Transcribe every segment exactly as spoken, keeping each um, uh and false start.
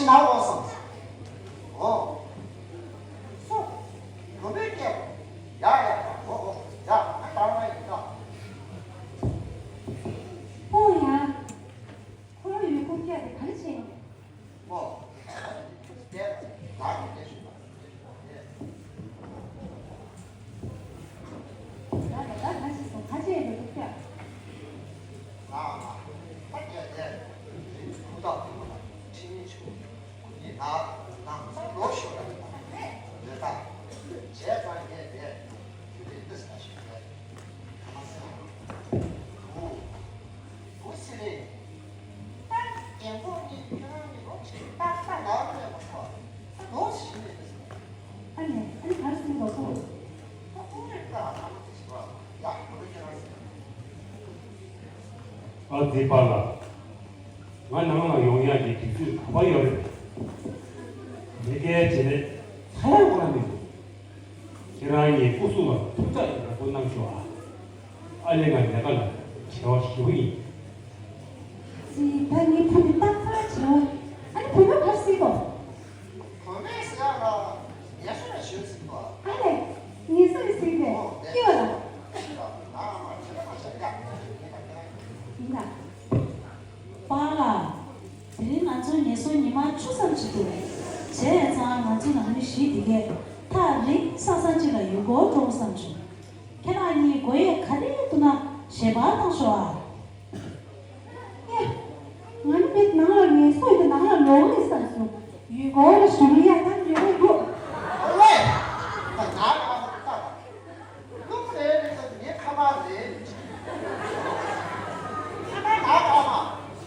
ན་འོ་བསམ། འོ། སོ། བུ་མོའི་སྐད། ཡ་ཡ་ཡ། འོ་འོ། ཡ། ང་ད་རང་ཡིན་ད། ཨོ་ཡ། ཁོ་རང་ཡུལ་སྐོར་སྐད་དེ་ག་རེ་བྱས་ཡོང་། ཨོ། ད་ནི་དེ་ཞུ་ད། ད་ད་ད་ག་ཞིག་སོང་། ཁ་ཆེ་ཡོད་འདུག་ཀྱ། ཨ་ཨ། ད་ཀྱ་ཀྱ། ཁུ་ཐག་ཐུང་བ་ལ་ཁྲིད་ཉན་ཆུ། ཁུ་ཉི་ད་ནང་ཚ་ལོ་ཤོར་ར་ཡོད་ད། བྱས་ཙང་ངས་དེ་དུས་རེད་འདི་ས་ཞིག་རེད། ཁ་མ་སེ། ཁུ། ཁུ་སི་རེད། ད་རྒན་གོག་གཉིས་ཁྱོད་རང་གཉིས་ལོ་ཆེ་ཏག་ཏག་ལབ་རེད་མ་གཏོགས་ད་ལོ་ཞིག་མེད་རེད་ཟེར། ཨ་ནེ། ཨ་ནེ་ག་རེ་ཟེར་འདུག་ཁོ། ད་ཁོ་རེད་ད་ཨ་མ་དེ་ཟེར་བ་ཡ་ཁོ་རེད་ཁྱོད་རང་ཟེར། ཨ་ཙི་པཱ་ལགས། ང་ནང་ལ་ཡོང་ཡག་གི་དུས་ཚོད་ག་པར་ཡོད་རེད། མི་སྐད་བྱེད་ལས་ཚ་ཡག་ཁོ་ན་མི་འདུག་ཁྱེད་རང་གཉིས་སྐུ་སྲུང་ལ་ཐུགས་ཐག་ཡག་པོ་གནང་ཤོག་ཨ། ཨ་ལས་ང་ལས་ཀ་ལ་བྲེལ་བ་ཞེ་པོ་ཡིན། ཙི། ད་ངའི་བུ་དེ་ཏག་ཏག་བྲེལ་བ། ཨ་ནི་བུ་མོ་ག་རེ་ཟེར་དོ། བུ་མོས་ཟེར་ཡག་ལ་ངལ་གསོ་ལ་ཞོན་ཟིན་པ། ཨ་ལས། ངལ་གསོ་ལ་ཟིན་པས། ཨོ། སྐྱིད་པ་ལ། ཨ་མ་ཁྱེད་ལ་མ་བྱ་ཡག་ཡིན་ད། པཱ་ལགས། དེ་རིང་ང་ཚོ་ངལ་གསོ་ཉི་མ་བཅུ་ཙམ་ཞིག་འདུག་བྱས་ཙང་ང་ཚོ་ནང་མི་བཞི་འདི་གས་ཐག་རིང་ས་ས་གཅིག་ལ་ཡུལ་སྐོར་འགྲོ་བསམ་བྱུང་། ཁྱེད་རང་གཉིས་དགོས་ཡས་ག་རེ་འདུག་ན་ཞལ་པར་བཏང་ཤོག་ཨ། ཡ། ང་ནི་མི་ནང་ལ་ངལ་གསོ་ཡོད་དུས་ནང་ལ་ལོག་རེད་བསམ་སོང་། ཡུལ་སྐོར་ལ་ཞུགས་ཡག་ད་ཉེ་བོ་འདུག་ཨོ་ལེ། ད་ང་ལ་ཨ་མ་ལྟ་དང་། ལུང་རེད་རེད་ཟེར་ངའི་ཁ་པར་རེད། ཁ་པར་ང་ཨ་མ།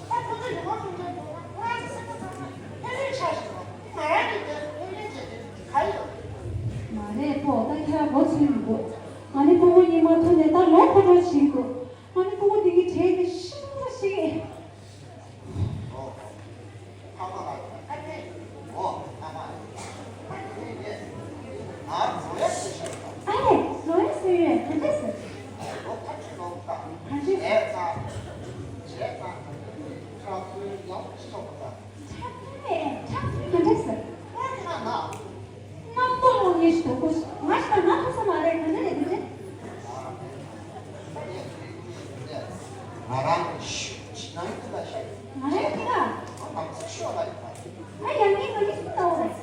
ད་ཁོ་ཚོ་ཡུལ་སྐོར་སྲུང་སྐྱོབ་ཁོ་རང་ཚོ་སེམས་པ་ཚང་མ་ཕན་ཚུན་ཆགས་བཞག་པ་ང་རང་གི་དེ་ལུང་ལེན་བྱེད་དེ་ག་ཡོད། མ་རེད་པོ། ད་ཁྱེད་རང་མགོ་ཚོས་མི་དགོས། ང་ནི་སྤུ་གུ་གཉིས་མ་ཐུག་ནས་ད་ལོ་འཁོར་འགྲོ་བྱེད་ཀྱི་འདུག་ང་ནི་སྤུ་གུ་དེ་གི་གྲས་དེ་ཤི་མ་ཤི་གི། ཨོ། ཨ་མ་ལགས། ཨ་ནེ། ཨོ། ཨ་མ། ཨ་ནེ་ངས་ང་ལོ་ཡ་ཟེར་ཤག་ཨ་ནེ་ལོ་ཡ་ཟེར་ཡོད་ག་འདྲ་ཟེར། ལོ་ཐམས་ཅད་ལོ་ད། ག་འདྲ། བྱས་ཙང་། བྱས་ཙང་། ཁྱོད་ཚོའི་ཡག་པོ་ཅིག་ཐོབ་པ་ད། ཆགས་ཐུབ་མེད། ཆགས་ཐུབ་ག་འདྲ་ཟེར། ཨ་ཁ་ན། རྣམ་རྟོག་ལོག་ཉེས་ཤིག་འདུག་གོ་ང་ཞིག་ལ་ང་ཐུག་ས་མ་རེད། ག་འདྲ་རེད་དེ་རེད། ང་རང་ཤུགས་ཆེ་ནང་དུ་ལ་ཤར། ང་རང་ཁྱེད་ལ། ང་ང་ཚོ་ཤོག་ལ་ཡོད་པ། ང་ཡང་ངའི་ང་གིས་སུ་ལྟ་བ་རེད།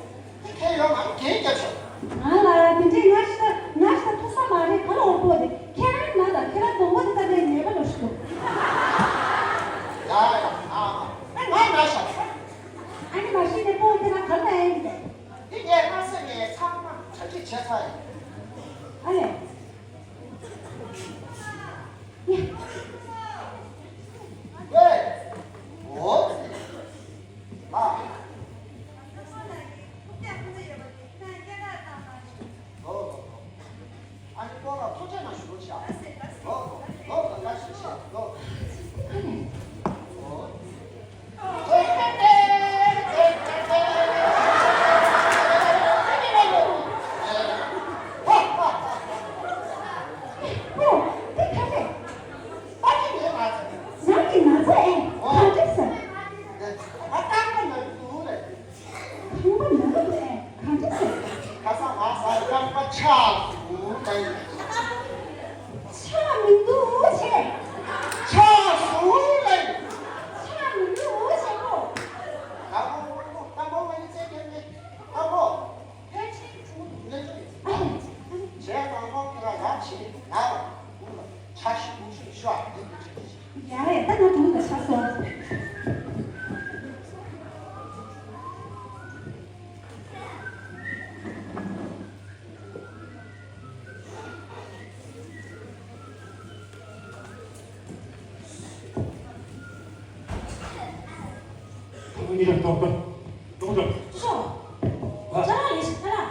དེ་ཁྱེད་ཡོང་ང་རྒན་རྒྱབ་ཤོག་ང་ལ་དེ་འདྲའི་ང་ཞིག་ལ་ང་ཞིག་ལ་ཐུག་ས་མ་རེད། ག་ལ་འོ་པོ་དེ་ཁྱེད་རང་ན་ད་ཁྱེད་རང་གདོང་པ་དེ་ལྟ་བའི་ནད་པ་ལོ་ཞིག་འདུག་ཡ་ཡ་ཨ་ཨ་ང་ན་ཤག་ཨ་ནི་མ་གཞི་ནས་སྤོ་དེ་ན་ག་ལ་ཡིན་གི། འདི་ངས་ལྷ་ས་ནས་ཚང་མ་གྲ་སྒྲིག་བྱས་ཚར་ཡིན། ཨ་ལས། ཡ། ཝེ། འོ། ལ། ལོ་ལོ་ལོ། ཨ་ནི་ཀོ་ལ་ཐུགས་རྗེ་གནང་ཞུ་རོགས་བྱ། ལོ་ལོ་ལོ་ལ་ལ་ཞིག་བྱ་ལོ། འོ། ཁང་པ་ནང་དུ་ཨེ་གང་འདྲ་ཟེར། ཁ་སང་ང་ཚོ་རྐང་པ་ཆག་སོང་ལེ། ཆག་མི་འདུག་ཆེ། ཆག་སོང་ལེ། ཆག་མི་འདུག་ཆེ་པོ། ལྟ་མོ་ལྟ་མོ་ང་ཡི་རྩེད་མཁན་མེད། ལྟ་མོ། ཕལ་ཆེར་ཆུང་དུ་ལེན་རྒྱུ་ཡིན། བྱས་ཙང་ཁོང་ཁྱེད་རང་རང་བྱེད་ང་ལ་ཆ་ཞིག་མུ་ཤུ་ཤོག་ཨ། དེ་འདྲ་བྱེད་ཀྱི། ཡ་ཡ་ད་ང་དྲུང་དུ་ཆགས་སོང་། ཁོང་གཉིས་ལ་ཏོག་ཏོག་ཏོག་ཏོག་ཤོ། ཨ། ཅ་ལག་ལས་ཤིག་ཁ་ལག་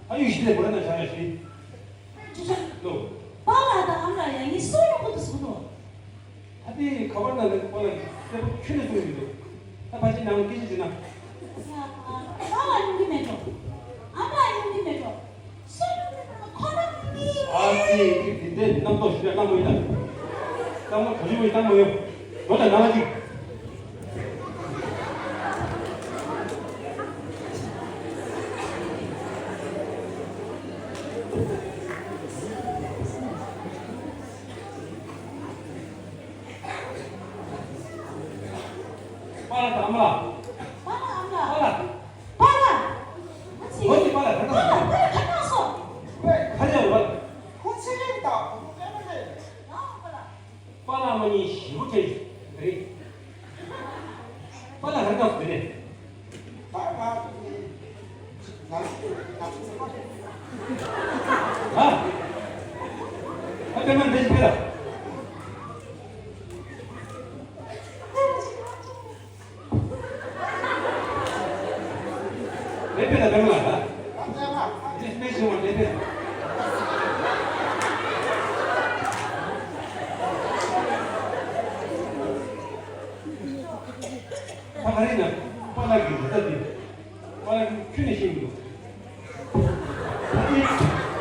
ཨ་ཡུ་ཤི་ལས་བོ་ན་ཤ་ཡ་ཤི། ཅུ་ཅུ། ལོ། པཱ་ལགས་དང་ཨ་མ་ལགས་ཡང་ངའི་སོ་ཡོང་གི་འདུག་ཟེར་གི་འདུག་ད་དེ་ཁ་པར་ནང་ལ་ཁོ་ལ་གསལ་པོ་ཁྱོན་ནས་གསུངས་ཡོད་འདུག་ད་ཕལ་ཆེར་ནང་སྐད་ཆ་དྲིས་ན། ཡ། ཨ། ཨ་མ་ཡོང་གི་མེད་འགྲོ། ཨ་མ་ཡོང་གི་མེད་འགྲོ། སུ་ཡོང་གི་མེད་ན་ཁོ་རང་གཉིས། ཨ་ཙི། དེ་དེ་འདྲའི་རྣམ་རྟོག་ཞུ་ཡ་གནང་མ་ཡོང་ད། གཙང་མ་ག་ཚོད་ཡོང་ཡིན་གནང་མ་ཡོང་། འགྲོ་དང་ནང་ལ་གཅིག་པཱ་ལགས། པཱ་ལགས་ཨ་མ་ལགས། པཱ་ལགས། པཱ་ལགས། ཨ་ཙི། ཨོ་ཙི་པཱ་ལགས་ག་པཱ་ལགས་པཱ་ལགས་ག་ག་སོང་། ཁ་ལས་པཱ་ལགས། ཁོ་ཚེ་རིང་དང་ཁོ་པད་མ་རེད། ཡང་པཱ་ལགས། པཱ་ལགས་མ་གཉིས་ཞེ་པོ་ཁྲེལ་རེད། པཱ་ལགས་ག་ག་སོང་དེ་ནས། ད་ང་ཚོ་ནི་ང་ཚོ་ང་ཚོ་ཚོ་ཁ་ཤས། ཨ། ཨ་པད་མ་འདི་ཕེ་ལ། ལེ་པེ་ལ་ལེ་མ་ལ། ལེ་པེ་ཞིག་མ་ལེ་པེ། ད་ག་རེ་ན་པཱ་ལགས་ཀྱི་འདི་ལྟ་འདི། པཱ་ལགས་ཁྱོད་ནས་ཤེས་མི་འདུག་ཕ་གི་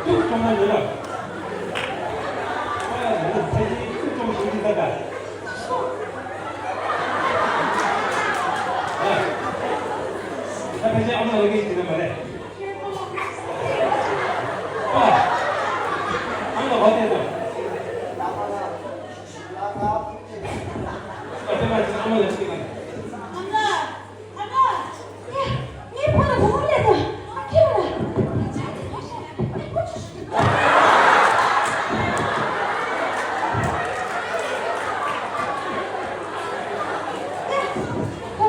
ཏུག་ཙམ་མ་ཡོད་ལ། ཨ་ཡ་ད་ནི་ཕ་གི་ཏུག་ཙམ་ཞིག་གིས་ད་ད། ཨ། ད་ཕ་གི་ཨ་མ་ལ་གི་ཞིག་ན་མ་རེད། ཨ། ཨ་མ་ལ་བ་དེ་ད། ཨ་དེ་མ་ཞིག་ཨ་མ་ལ་ཞིག་ན། ཨ་མ། ཨ་མ། ངས་ངས་ཕ་ལ་བུ་མོ་སླེབས་དང་ཨ་ཁྱེད་ལ་ཆ་ནས་ཕ་ཤ་ནས་ཕོ་ཆུ་ཤུ། ད་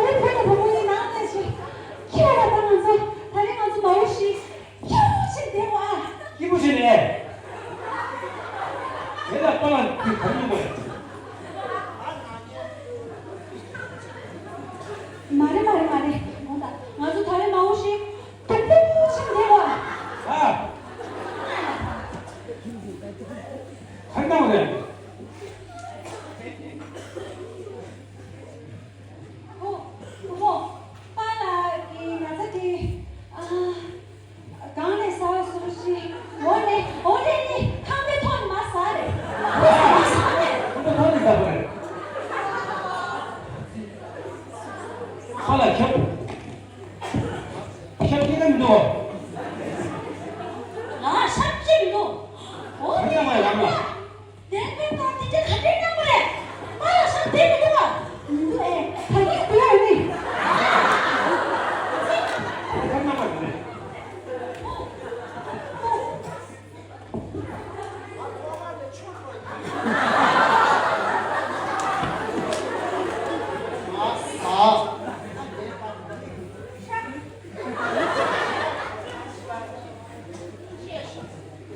རེས་ཕ་ལ་བུ་མོ་ཡིན་ནང་ནས་ཤི། ཁྱེད་ལ་ད་ང་ཚོ་ད་རེས་ང་ཚོ་མ་འོ་ཤི། སྐྱིད་པོ་བྱས་བསྡད་རོགས་ཨ། སྐྱིད་པོ་བྱས་ནས། དེ་ལ་པཱ་ལགས་ཀྱིས་གོ་མི་དགོས། མ་རེད་མ་རེད་མ་རེད། འོང་ད་ང་ཚོ་ད་རེས་མ་འོ་ཞིག་སྡུག་པོ་བྱས་བསྡད་རོགས་ཨ། ཨ། ག་རེ་གནང་བ་རེད། ཨོ། བུ་མོ། པཱ་ལགས་ཀྱི་ན་ཚ་དེ། ཨ། སྒང་ནས་ཟ་བ་སུ་ཞིག་འོ་ནས་འོ་ནས་ནི་ཁང་པའི་ཐོག་ནས་མར་ཟ་རེད། ཁང་པའི་ཐོག་ནས་ཟ་བ་རེད། ཁ་ལག་ཁྱབ། ཁྱབ་ཀྱི་ན་མི་འདུག་ང་ཤབ་ཀྱི་མི་འདུག་འོ་ཁྱབ་ན་མ་ཡང་ལ། བདེན་པའི་ཐོག་དེ་འདྲ་ག་འདྲའི་རྣམ་པ་རེད། པཱ་ལགས་ཤ་བདེ་མི་འདུག་ཨ། མི་འདུག་ཨེ། ད་ངས་དགོས་ཡོད་ནི།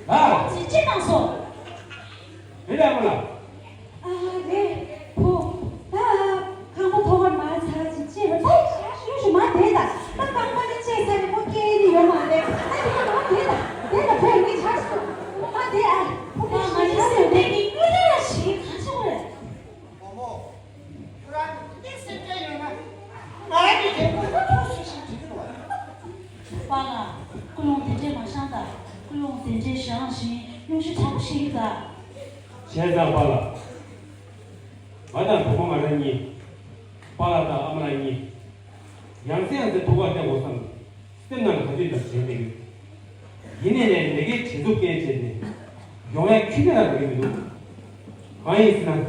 ཨ། ཅི་ཅི་གནང་སོང་། རེད་ཨ་མ་ལགས། ཨ་རེད་བུ། ད་ཁང་པ་ཐོག་ཁར་མར་ཚར་ཅིག་ཅེས་པ་ད་ཞག་ཞུ་ཞུ་མ་བསྡད་ད། ད་རྐང་པ་ནི་བཅད་ཚར་ནས་ཁོ་སྐྱེལ་ནི་ཡོད་མ་རེད། ད་དེ་ག་མ་བསྡད་ད། བསྡད་ད་བུ་ངའི་ཆགས་སོང་། མ་བསྡད་ཨ། བུ་ངའི་ཆགས་སོང་། བསྡད་ཀྱི་དངུལ་ལས་ལ་ཞིག་གང་བྱུང་རེད། བུ་མོ། ཁྱོད་རང་གི་དེ་སེམས་ཁྲལ་ཡོད་ན། ང་རང་གི་རྒན་པོ་ཁོ་ཐུགས་སུ་ཞིག་བྲིས་རོགས། པཱ་ལགས། ཀུན་སློང་དེ་འདྲས་མ་བཞེངས་ད། ཀུན་སློང་དེ་འདྲས་བཞེངས་བཞིན་སྙུང་གཞི་དྲག་པོ་བྱེད་ཀྱི་ད། བྱས་ཙང་པཱ་ལགས། ང་དང་བུ་མོ་ང་རང་གཉིས། པཱ་ལགས་དང་ཨ་མ་ལགས་གཉིས། ཡང་སེ་ཡང་སེ་ཐུག་པ་བསྟན་དགོས་བསམ། སེམས་ནང་ག་དུས་ཀྱང་དྲན་བསྡད་ཡོད། ཡིན་ནའི་ནས་ལས་ཀའི་དྲན་གསོ་སྐད་བྱས་ནས། ཡོང་ཡ་ཁྱོད་ཀྱི་ལ་རག་གི་མི་འདུག་གང་ཡིན་ཟེར་ན།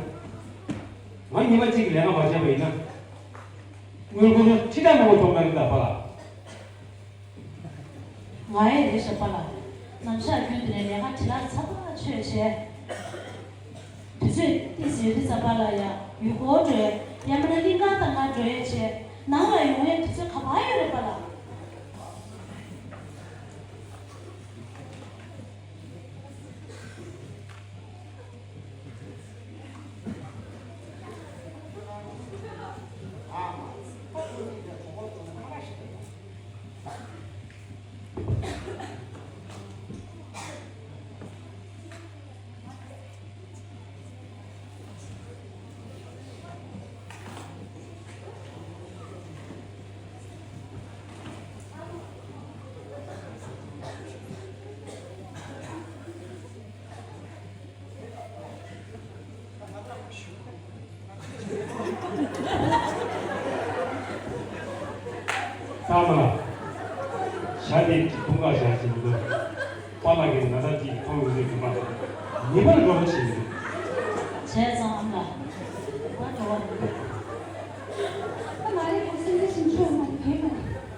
ང་ཉི་མ་གཅིག་གི་ལས་ཀ་མ་བྱས་པ་ཡིན་ན། དངུལ་ཁོ་ཚོ་ཁྲི་ཕྲག་མང་པོ་ཐོབ་ན་རེད་ད་པཱ་ལགས། ང་ཡི་རེད་ཤག་པཱ་ལགས། ནམ་ཞག་རྒྱུན་དུ་ནས་ལས་ཀ་བྲེལ་བ་ཚ་ཐག་ཆོད་བྱས། དུས་ཚོད་ཏོག་ཙམ་ཡོད་དུས་ཙམ་པཱ་ལགས་ཡ་ཡུལ་སྐོར་འགྲོ་ཡས། ཡང་མིན་ན་གླིང་ག་དང་ང་འགྲོ་ཡས་བྱས། ནང་ལ་ཡོང་ཡས་དུས་ཚོད་ག་པར་ཡོད་རེད་པཱ་ལགས། ཚང་མ་ལ། ཞྭ་དེ་དུང་ཁ་བཞག་བཞིན་དུ། པཱ་ལགས་ཀྱི་ན་ཚ་དེ་མཐོང་ཡོང་དུས་དུ་མ། ཉེས་པར་འགྲོ་བ་ཞིག་མི་འདུག་བྱས་ཙང་ཨ་མ་ལགས། ང་འགྲོ་བ་མི་འདུག་ཨ་མ་རེད། གུང་སེང་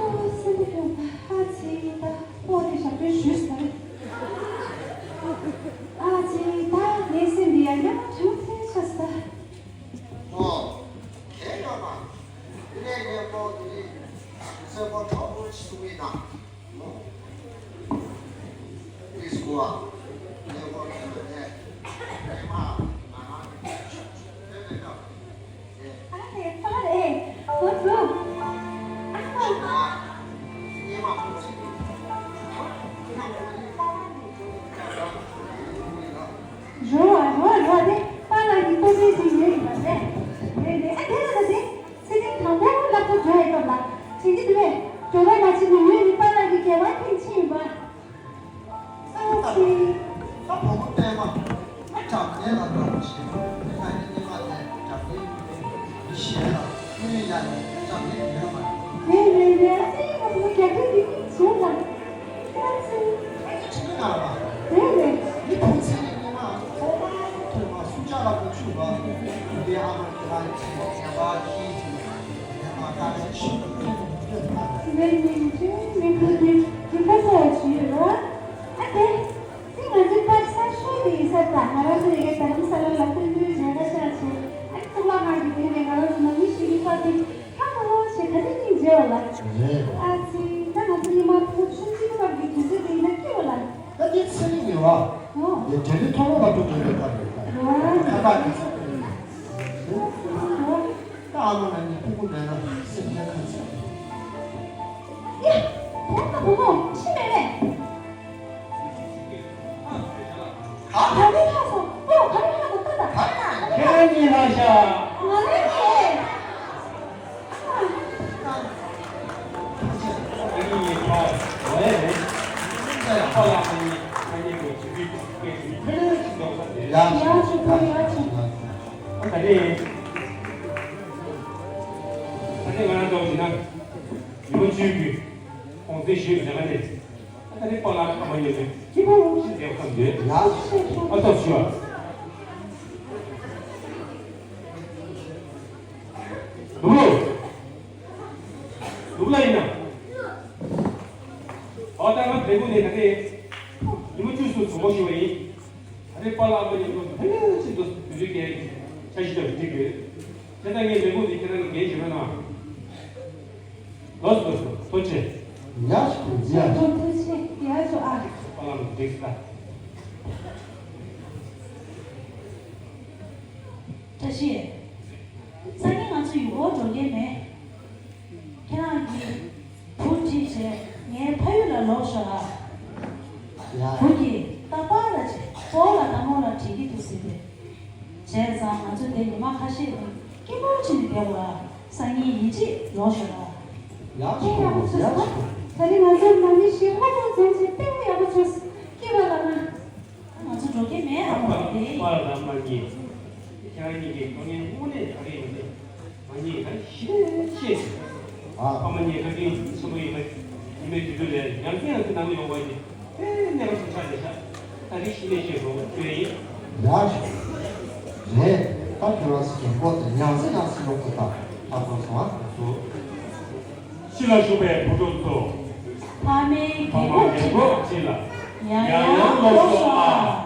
ཨོ་སེམས་པ་སྐྱོ། ཨ་ཙི་ད་ཕོ་དེ་ཞབས་བྲོ་ཞུས་ཟེར། ཨ་ཙི་ད་ངའི་སེམས་འདི་ཡང་ཡང་དྲན་ཐེངས་ཆགས་ད། ཨོ། དེ་ཡོད་མ། དེ་ནས་ངའི་ཕོ་དེ་རིང་སེམས་པ་གྲོགས་པོ་ཞིག་གསུང་གི་ན། ཨོ། རོ་རོ་རོ་དེ་པཱ་ལགས་ཀྱི་སྐུ་ཚེ་ཞིག་ཡོད་ཡིན་པ་རེད། རེད་རེད། ཨ་དེ་ལ་ད་དེ་ཚེ་རིང་དང་པོ་སླར་གསོ་འགྲོ་ཡི་སྐབས་ལ་དྲན་གྱི་འདུག་པས། ཇོ་ལོ་མ་ཕྱིན་ནས་ཡུལ་ནི་པཱ་ལགས་ཀྱི་དགེ་བ་ཐེངས་ཕྱིན་ཡིན་པ། ཨ་ཙི། ད་བུ་མོ་པད་མ། ཨ་དྲག་ནས་ལ་འགྲོ་བ་ཞིག་ང་ཡི་སྙེ་མ་ལས་དྲག་ནས་མི་གཞན་ལ་ཀུན་ཡ་ནས་དྲག་ནས་ཡོད་མ་རེད། རེད་རེད་རེད། ཨ་ཙི་ང་བུ་མོ་རྒྱག་རྒྱུ་དེ་ཅི་བྱེད་ལ། ཨ་ཙི། ཨ་ཙི་ཁྲིད་ནས་ང་ལ་བ། རེད་རེད། མི་བུ་ཚེ་ནས་སྙེ་མ་ཐོག་མ་ཐོས་མ་སུ་ཅག་ལ་མི་ཆུག་པ། དེ་ཨ་མ་དེ་ལ་ཡི་ཚེ་ནས་ཉམས་པ་ཤི། ང་ཚོའི་པར་ས་ཤོད་དེ་ཡིན་ས་ད་ང་རང་ཚོ་ཡི་གེ་རྡ་རམ་ས་ལ་ལ་སྟོན་དུས་མཇལ་ཁ་ཤར་བྱས། ཨ་ནི་གཙུག་ལག་ཁང་གི་སྟེང་ནས་ང་རང་ཚོ་ནང་མི་ཞིག་གི་པར་དེ་ཧ་གོ་བྱས་ག་དེ་སྙིང་རྗེ་བ་ལ། རེད། ཨ་ཙི། ད་ང་ཚོ་ཉི་མ་ཕོ་ཆུང་ཆུང་སྐབས་ཀྱི་དུས་ཚོད་དེ་ཡིན་ན་སྐྱིད་པ་ལ། ད་དེ་ཚེ་རིང་ངེས་བ། ཨོ། དེ་དེ་ནི་ཐོག་མ་བར་དུ་འགྲོ་བའི་ཁ་རེད། ཨོ། ཁ་ཁ་གི་ཚེ་རིང་ངེས། ཨོ། ད་ཨ་མ་ང་གཉིས་ཕྲུ་གུ་མེད་ན་སེམས་ཁྲལ་ག་ཚོད། ཡ། བུ་དང་བུ་མོ་ཤི་མེད་པས། ག་རེ་ལྷག་སོང་། ཨོ་ག་རེ་ལྷག་སོང་། ད་ད་ག་རེ་ལྷག་ཁྱེད་རང་གཉིས་ལྷག་ཤག་ང་ལ་ཉེ། ཁྱེད་རང་གཉིས་ཁ་བ་རེད། ཁ་ལག་ཁ་ཉེ་ཁ་ཉེ་གི་ཇི་བི་ཇི་བི་ཕེ་ལེ་ཅི་འདོག་ས་རེད། ཡ་ཆུ་ཁོ་ཡ་ཆུ། ཨ་ད་རེད། ད་རེད་ང་རང་འདོག་ཟིན་ན། ཉི་མ་བཅུ་དགུ། ཁོང་ཚོས་ཞུས་པའི་ལས་ཀ་དེ། ད་རེས་པཱ་ལགས་ཁ་མ་ཉོས་པའི་སྐྱིད་པོ་ཞིག་བསྡད་བསམ་འདུག་ཡ། ཨ་ཏོག་ཞུ་བ། ལུག་ལོ། ལུག་ལ་ཡིན་ན། ཨ་ད་ང་བལ་པོ་ནས་ད་རེས། ཉི་མ་བཅུ་གསུམ་བཟང་པོ་ཞུ་བ་ཡིན། ད་རེས་པཱ་ལགས་ཨ་མ་ཉོས་པ་ཕན་ལས་ཆེད་དུ་བོད་རིགས་ཀྱི་འཆར་གཞི་ལྟར་འགྲིག་ཡོད། དེ་ལྟར་ངས་བལ་པོ་ནས་ཁྱེད་རང་ལ་འགན་བཞེས་རོགས་གནང་། ལགས་སོ་ལགས་སོ། ཐུགས་རྗེ་ཆེ། ཡ་ཞུ་ཡ་ཞུ། ཐུགས་རྗེ་ཆེ། ཡ་ཞུ་ཨ། པཱ་ལགས་འགྲིག་ས། བཀྲ་ཤིས། སང་ཉིན་ང་ཚོ་ཡུལ་སྐོར་འགྲོ་མཁན་མེད། ཁྱེད་རང་གིས་བུ་ཁྲིད་བྱས་ངའི་ཕ་ཡུལ་ལ་ལོག་ཤོག་ཨ། ཡ། བུ་གིས་རྟག་པར་ལ་བྱས་སྤོ་ལ་དང་མོ་ལ་བྲིས་ཀྱི་འདུག་ཟེར་ཏེ། བྱས་ཙང་ང་ཚོ་འདི་ཉི་མ་ཁ་ཤས་རིང་སྐྱིད་པོ་བྱས་ནས་བསྡད་དགོས་ཨ། སང་ཉིན་ཡིན་གཅིག་ལོག་ཤོག་ཨ། ཡག་ཁྱེད་ཡག་པོ་བྱུང་སོང་། ད་རེས་ང་ཚོ་ནང་མི་ཞིག་ཧོབ་ཧོབ་འཛོམས་བྱས་དཔེ་མི་ཡག་པོ་བྱུང་སོང་། སྐྱིད་པ་ལ་ང་། ང་ཚོ་འགྲོ་མཁན་མེད་ཨ་མ་རེད། པཱ་ལགས་དང་ཨ་མ་གཉིས། ཁྱེད་རང་གཉིས་ཀྱི་དཀའ་ངལ་དངོས་གནས་ག་རེ་ཡིན་མིན་ང་གཉིས་ད་ཞེ་ཤེས་ཤིང་། ཨ། ཨ་མ་གཉིས་བཀའ་དྲིན་ཆེན་པོ་ཡིན་པ། ཉི་མའི་དུས་ཚོད་ལས་ཡང་སེ་ཡང་སེ་ནང་ལ་ཡོང་བ་ཡིན། ཨེ་གནས་པ་ཆུང་ཆགས་བསྡད་ཤག་ད་རེས་ཤེས་ནས་ཤེས་རོགས་བྱོས་ཡིན། ཡ། རེད། ད་ཁྱོད་རང་ཚོ་རྒན་གོག་དེ་ཡང་སེ་ཡང་སེ་ཡོང་དགོས་ད། ད་གོ་སོང་ཨ། གོ་སོང་། ཕྱི་ལ་བཞུགས་པའི་བུ་ཕྲུག་ཚོ། ཕ་མའི་ཕ་མ་རྒན་གོག་ཁྲིད་ལ་ཡང་ཡང་ཡང་ལོག་ཤོག་ཨ།